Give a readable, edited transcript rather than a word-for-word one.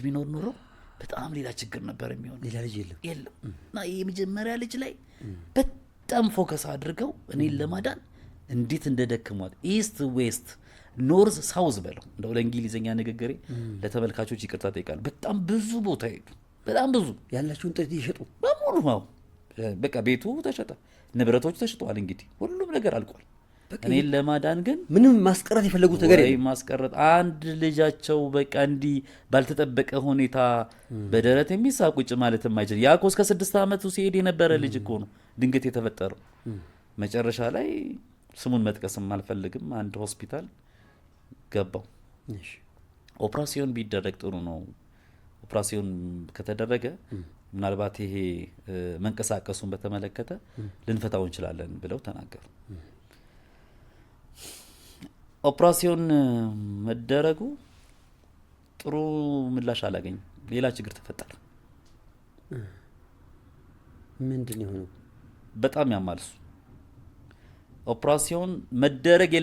ቢኖር ኖሮ በጣም ሌላ ችግር ነበር የሚሆነው። ሌላ ልጅ የለም። የለም። እና የመጀመሪያ ልጅ ላይ በጣም focus አድርገው እኔን ለማዳን እንዴት እንደደከሟት፣ east west north south በለው፣ እንደው ለእንግሊዝኛ ንግግሬ ለተመልካቾች ይቅርታ ጠይቃለሁ። በጣም ብዙ ቦታ ሄዱ። በጣም ብዙ። ያላቸውን ጥሪት እየሸጡ? በሙሉ። አዎ፣ በቃ ቤቱ ተሸጠ፣ ንብረቶቹ ተሽጠዋል። እንግዲህ ሁሉም ነገር አልቋል። እኔን ለማዳን ግን ምንም ማስቀረት የፈለጉት ነገር ወይ የለም። ማስቀረት አንድ ልጃቸው በቃ እንዲህ ባልተጠበቀ ሁኔታ በደረት የሚሳቅ፣ ቁጭ ማለት የማይችል፣ ያ እኮ እስከ 6 ዓመቱ ሲሄድ የነበረ ልጅ እኮ ነው ድንገት የተፈጠረው። መጨረሻ ላይ ስሙን መጥቀስም አልፈልግም፣ አንድ ሆስፒታል ገባው። ኦፕራሲዮን ቢደረግ ጥሩ ነው። ኦፕራሲዮን ከተደረገ ምናልባት ይሄ መንቀሳቀሱን በተመለከተ ልንፈታው እንችላለን ብለው ተናገሩ። ኦፕራሲዮን መደረጉ ጥሩ ምላሽ አላገኝም። ሌላ ችግር ተፈጠረ። ምንድን ነው የሆነው? በጣም ያማል እሱ። ኦፕራሲዮን መደረግ